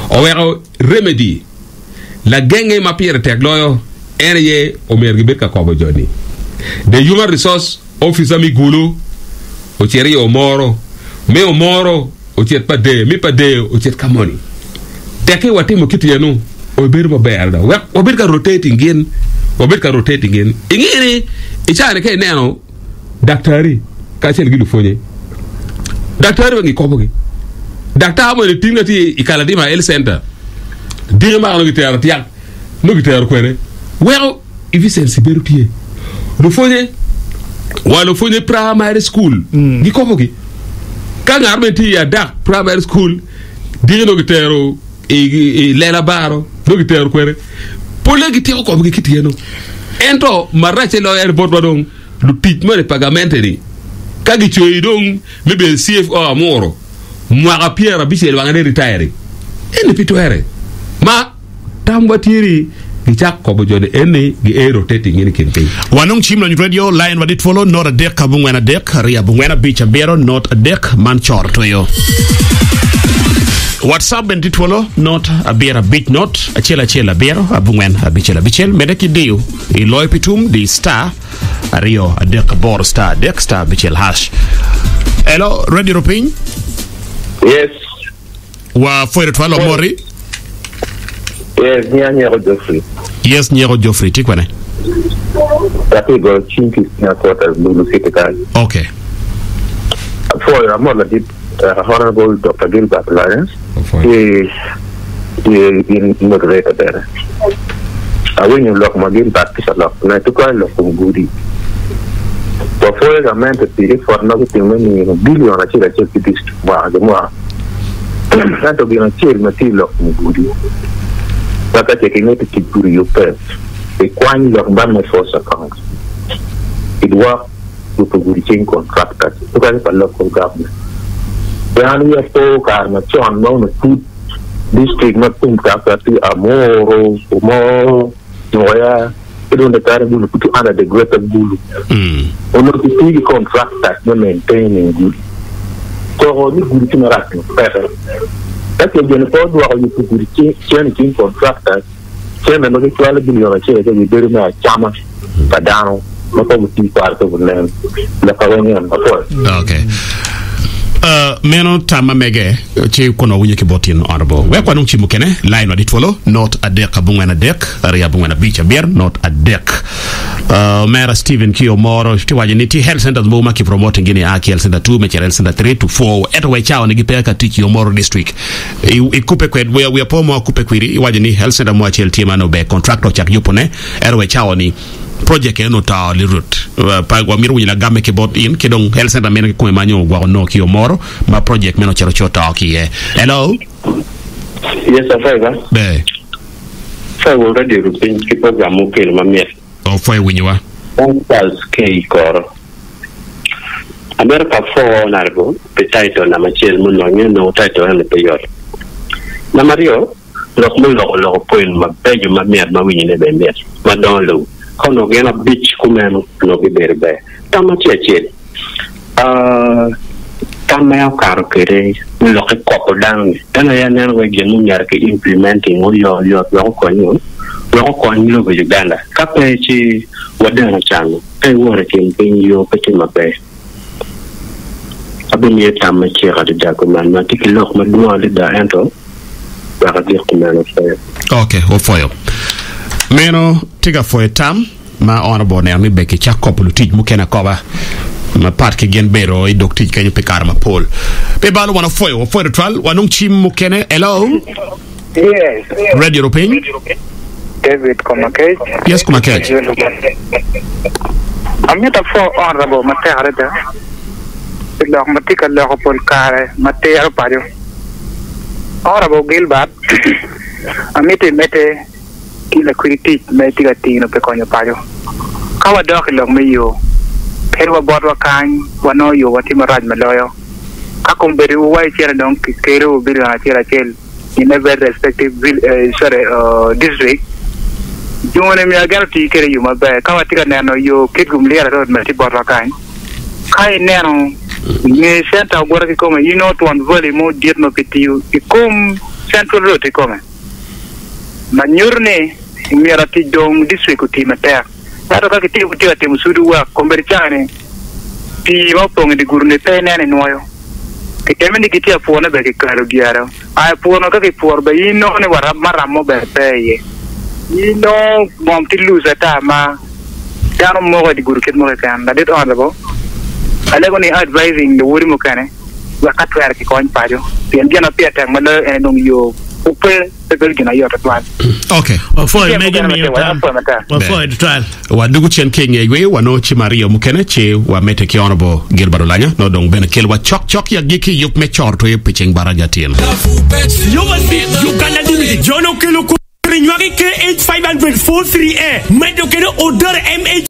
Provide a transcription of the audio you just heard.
Oweko remedy lagenge ma pire tek loyo en aye omyero gibed ka kobo jo-ni. The Human Resource Officer me Gulu ocit i Omoro, me Omoro ocit Pader, me Pader ocit ka moni. Tekki watimo kit eno, obedo maber adada. Wek wabed ka rotating gin, wabed ka rotating gin. Inge ni i caa-ni ka ineno daktari kacel ki lupwonye, daktari weng gikobogi. Daktar moni tin ka tye i Kaladima Health Center, diki maka nongo gitero tyak, nongo gitero kwene. Weko efficiency bedo tye. Lupwonye wa lupwonye primary school gikobogi. Ka ngat moni tye i Adak primary school, diki nongo gitero i lela baro, nongo gitero kwene. Polle gityeko kobogi ki tyeno. Ento maracce loyo en botwa dong lutic moni pa gamente-ni ka gicoyi dong me bedo CFO amuro mwaka pyerabicel wange ni retire eni pe twere. Ma tamwa tye ni gicak kobo jo ni eni gi a rotating in i kin piny. Wanong cim lony radio line wadit twolo not adek abongwen adek aryo abongwen abic abiro not adek man coro tweyo. Whatsapp bene tye twolo not abiro abic not acel acel abiro abongwen abicel abicel medde ki diyo i loyo pi tum di star aryo adek aboro star adek star abicel hash. Hello radio rupiny. Yes. Wa pwoyo twal wa moti. Yes, nyinga Nyeko Geoffrey. Yes, Nyeko Geoffrey, tye kwene? Atye i goyo cim ki Senior Quarters, Gulu City kany. Okay. Apwoyo amot ladit uh, Honorable Dr. Gilbert Olanya ki ki gin moderator bene. Awinyo lok ma Gilbert tye ka lokone tutwal lok kom gudi. Wapwoyo gamente pi effort ma gutimo me miyo billion acel acel ki district mwaka ki mwaka. Ento gin acel ma tye i lok kom gudi ma ka ce kimito tic gudi yubbe, ikwany lok man me force account, idwok yubo gudi cing contractors tutwalle pa local government. Pien an wiya po kare macon ma onongo pud district ma tung kaka tye Amuru, Omoro, Nwoya ki dong Dakari Gulu pud tye under the greater Gulu. Onongo kitiyo ki contractors me maintaining gudi. Koko ni gudi tye marac nyo peke. Ka ce joni pe odwoko yubo gudi cen i cing contractors, cente ma gicwalo bilion acel acel gibedo me acama pa dano ma pe gutii kwaro pe gunen. Lok aweng en. Apwoyo. Okay. Uh, meno tam ma mege ci kun wawinyo ki bot in honorable. Wek wanong cim mukene, line wadi twolo, not adek abongwen adek, aryo abongwen abic abir, not adek. Uh, Omera Stephen ki Omoro tye waco ni tye health centers mogo ma ki promoting gi ni a ki health center 2 me cito health center 3 to 4 ento wa i cawa ni gipe ka tic i Omoro district. I, i kupe kwed, wiya, wiya po mo akupe kwiri iwaco ni health center mo acel tye ma nongo ber contractor ocak yubone ento wa i cawa ni Project eno oto lirut. Pa wamito winyo lagamme ki bot in ki dong health center meno kikome ma nyo ogwoko nongo ki omoro ma project meno ocito ci oto ki iye. Hello. Yes sir Faiza. Ber. Fai wun radio rupiny ki program mukelo mamit. Opwoyo winyowa. Man Charles K. Koro. Amito ka pwo Honourable pi title namba acel munonge nongo title eno pe yot. Namba aryo. Lok muloko loko point mabeco ma mit ma winyone bene mit ma dongo lobo. Ka onongo gin abic kumeno, onongo gibedo ber. Tam acel acel, tam ma en okato kwede me lokke kopo dano-ni, en aye aneno wai gin mumyero ki implementing oyot oyot wek okony ngo? Wek okony lobo Uganda. Ka pe ci wadeno can-nu. Ka iwoto i kin piny yo pe tye maber. Abimiyo tam macek adada kuman ma atye ki lok madwong adada ento wek agik kumeno pe. Ok, opwoyo. Meno tye ka pwoyo tam ma Honourable oneno ni ber kicak kobo lutic mukene akoba mapat ki gin bedo i dog tic kenyo pi kare mapol. Pe balo wan opwoyo, wapwoyo tutwal. Wanong cim mukene. Hello? Yes. Radio Rupiny? David Komakech. Yes, Komakech. Amito apwo Honourable matek adada pi lok ma tye ka loko pol kare ma tiro paco. Honourable Gilbert, amito imedde ki lakwidi tic ma itye ka tino pi konyo paco. Ka wadok i lok me yo, kadi wa botwa kany wanongo yowa tye marac ma loyo. Ka kombeddi wa icito dong kikelo bilion acel acel in every respective sorry district, joni myero gin oti kwede i yo maber. Ka watye ka neno yo Kitgum Lira Road ma tye botwa kany, ka ineno nge centa ogure kikome, inongo twon valley mo dit ma kitiyo i kom. Central Road kikome ma nyuto ni myero tic dong district oti matek. Ento ka kitye ka timo sudu work kombeddi cawa ni pii ma opong i dye gudo ni pe ineno inwoyo. Kiteme ni gitye ka purone bene kikalo dyere. Aye purone ka kipuro bene in inongo ni wa maram mo bene pe iye. In inongo ngom tye loose ata ma dano moko i dye gudo kit mo keken. Ladit Honourable, alego ni advising luwodi mukene wek ka twere kikony paco pien gin ma pire tek ma loyo en aye nongo yo pe pe bedo gin ayot tutwal. Ok. Wapwoyo Tye mege mukene ma miyo tye wa, tam. apwoyo matek. Wapwoyo tutwal. Wadugu cen ki i nge yweyo wanongo cim aryo mukene ci wamedde ki Honourable Gilbert Olanya nongo dong bene kelwa cok cok i agikki i yub me coro tweyo pi ceng baraja tyen. Yovaseed Uganda Limited Jon okelo kor nywaki KH 543A medo kede odor MH.